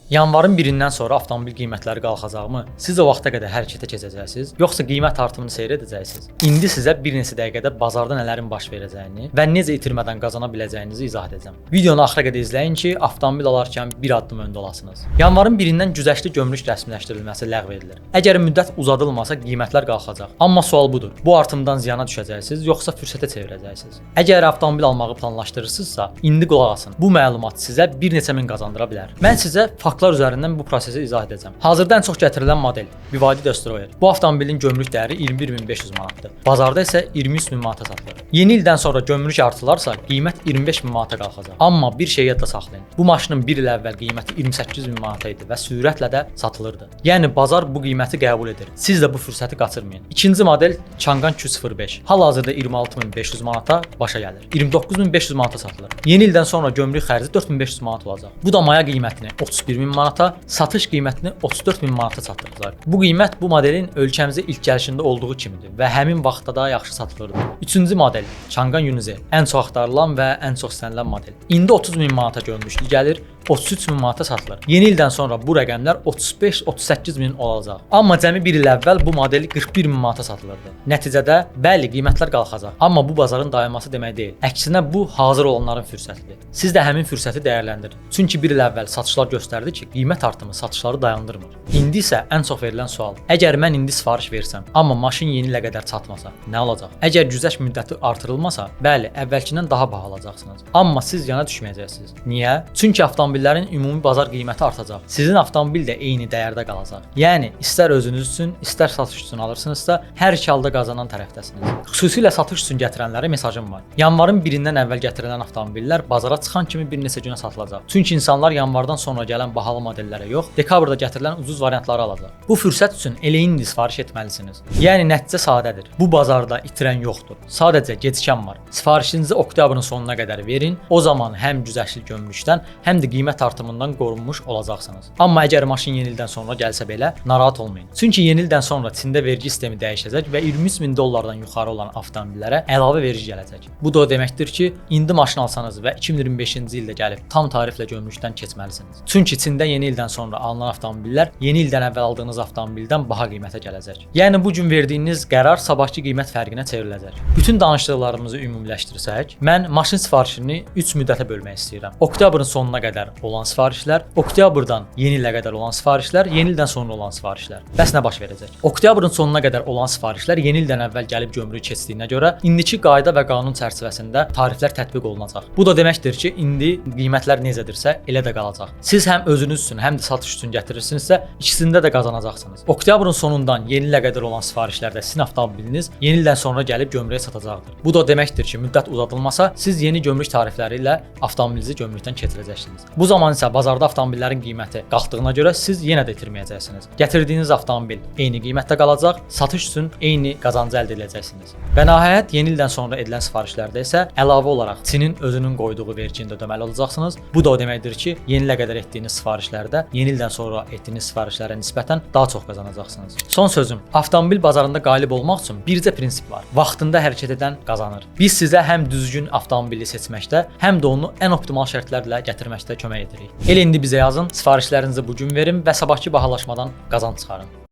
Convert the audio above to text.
Yanvarın 1-dən sonra avtomobil qiymətləri qalxacaqmı? Siz o vaxta qədər hərəkətə keçəcəksiniz, yoxsa qiymət artımını seyr edəcəksiniz? İndi sizə bir neçə dəqiqədə bazarda nələrin baş verəcəyini və necə itirmədən qazana biləcəyinizi izah edəcəm. Videonu axıra qədər izləyin ki, avtomobil alarkən bir addım öndə olasınız. Yanvarın 1-dən güzəştli gömrük rəsmiləşdirilməsi ləğv edilir. Əgər müddət uzadılmasa, qiymətlər qalxacaq. Amma sual budur: bu artımdan ziyana düşəcəksiniz, yoxsa fürsətə çevirəcəksiniz? Əgər avtomobil almağı planlaşdırırsınızsa, indi qulaq asın. Bu məlumat sizə bir neçə min qazandıra bilər. Mən sizə faktlar üzərindən bu prosesi izah edəcəm. Hazırda ən çox gətirilən model BYD Destroyer. Bu avtomobilin gömrük dəyəri 21.500 manatdır. Bazarda isə 23.000 manata satılır. Yeni ildən sonra gömrük artılarsa, qiymət 25.000 manata qalxacaq. Amma bir şey yadda saxlayın. Bu maşının bir il əvvəl qiyməti 28.000 manata idi və sürətlə də satılırdı. Yəni bazar bu qiyməti qəbul edir. Siz də bu fürsəti qaçırmayın. İkinci model Changan Q05. Hal-hazırda 26.500 manata başa gəlir. 29.500 manata satılır. Yeni ildən sonra gömrük xərci 4500 manat olacaq. Bu da maya qiymətini 31.000 manata, satış qiymətini 34.000 manata çatdıracaq. Bu qiymət bu modelin ölkəmizə ilk gəlişində olduğu kimidir və həmin vaxtda da yaxşı satılırdı. Üçüncü model Changan UNI-Z, ən çox axtarılan və ən çox istənilən model. İndi 30.000 manata gömrüklü gəlir, 33 min manata satılır. Yeni ildən sonra bu rəqəmlər 35-38 min olacaq. Amma cəmi bir il əvvəl bu model 41 min manata satılırdı. Nəticədə, bəli, qiymətlər qalxacaq. Amma bu bazarın dayanması demək deyil. Əksinə, bu hazır olanların fürsətidir. Siz də həmin fürsəti dəyərləndirin. Çünki bir il əvvəl satışlar göstərdi ki, qiymət artımı satışları dayandırmır. İndi isə ən çox verilən sual: Əgər mən indi sifariş versəm, amma maşın yeni ilə qədər çatmasa, nə olacaq? Əgər güzəşt müddəti artırılmasa, bəli, əvvəlkindən daha baha alacaqsınız. Amma siz yana düşməyəcəksiniz. Niyə? Çünki avtomobillərin ümumi bazar qiyməti artacaq. Sizin avtomobil də eyni dəyərdə qalacaq. Yəni istər özünüz üçün, istər satış üçün alırsınızsa, hər iki halda qazanan tərəfdəsiniz. Xüsusilə satış üçün gətirənlərə mesajım var. Yanvarın 1-dən əvvəl gətirilən avtomobillər bazara çıxan kimi bir neçə günə satılacaq. Çünki insanlar yanvardan sonra gələn bahalı modellərə yox, dekabrda gətirilən ucuz variantları alacaq. Bu fürsət üçün elə indi sifariş etməlisiniz. Yəni nəticə sadədir. Bu bazarda itirən yoxdur. Sadəcə gecikən var. Sifarişinizi oktyabrın sonuna qədər verin. O zaman həm güzəştli gömrükdən, həm də qiymət artımından qorunmuş olacaqsınız. Amma əgər maşın yeni ildən sonra gəlsə belə, narahat olmayın. Çünki yeni ildən sonra Çində vergi sistemi dəyişəcək və 23 min dollardan yuxarı olan avtomobillərə əlavə vergi gələcək. Bu da o deməkdir ki, indi maşın alsanız və 2025-ci ildə gəlib tam tariflə gömrükdən keçməlisiniz. Çünki Çində yeni ildən sonra alınan avtomobillər yeni ildən əvvəl aldığınız avtomobildən baha qiymətə gələcək. Yəni bu gün verdiyiniz qərar sabahkı qiymət fərqinə çevriləcək. Bütün danışdıqlarımızı ümumiləşdirsək, mən maşın sifarişini 3 müddətə bölmək istəyirəm. Oktyabrın sonuna qədər olan sifarişlər, oktyabrdan yeni ilə qədər olan sifarişlər, yeni ildən sonra olan sifarişlər. Bəs nə baş verəcək? Oktyabrın sonuna qədər olan sifarişlər yeni ildən əvvəl gəlib gömrüyü keçdiyinə görə indiki qayda və qanun çərçivəsində tariflər tətbiq olunacaq. Bu da deməkdir ki, indi qiymətlər necədirsə, elə də qalacaq. Siz həm özünüz üçün, həm də satış üçün gətirirsinizsə, ikisində də qazanacaqsınız. Oktyabrın sonundan yeni ilə qədər olan sifarişlərdə sizin avtomobiliniz yeni ildən sonra gəlib gömrüyə çatacaqdır. Bu da o deməkdir ki, müddət uzadılmasa, siz yeni gömrük tarifləri ilə avtomobilinizi gömrükdən keçirəcəksiniz. Bu zaman isə bazarda avtomobillərin qiyməti qalxdığına görə siz yenə də itirməyəcəksiniz. Gətirdiyiniz avtomobil eyni qiymətdə qalacaq, satış üçün eyni qazancı əldə edəcəksiniz. Və nəhayət, yeni ildən sonra edilən sifarişlərdə isə əlavə olaraq Çinin özünün qoyduğu vergini də ödəməli olacaqsınız. Bu da o deməkdir ki, yeni ilə qədər etdiyiniz sifarişlərdə yeni ildən sonra etdiyiniz sifarişlərə nisbətən daha çox qazanacaqsınız. Son sözüm, avtomobil bazarında qalib olmaq üçün bircə prinsip var. Vaxtında hərəkət edən qazanır. Biz sizə həm düzgün avtomobili seçməkdə, həm də onu ən optimal şərtlərlə gətirməkdə kömək edirik. Elə indi bizə yazın, sifarişlərinizi bu gün verin və sabahkı bahalaşmadan qazanc çıxarın.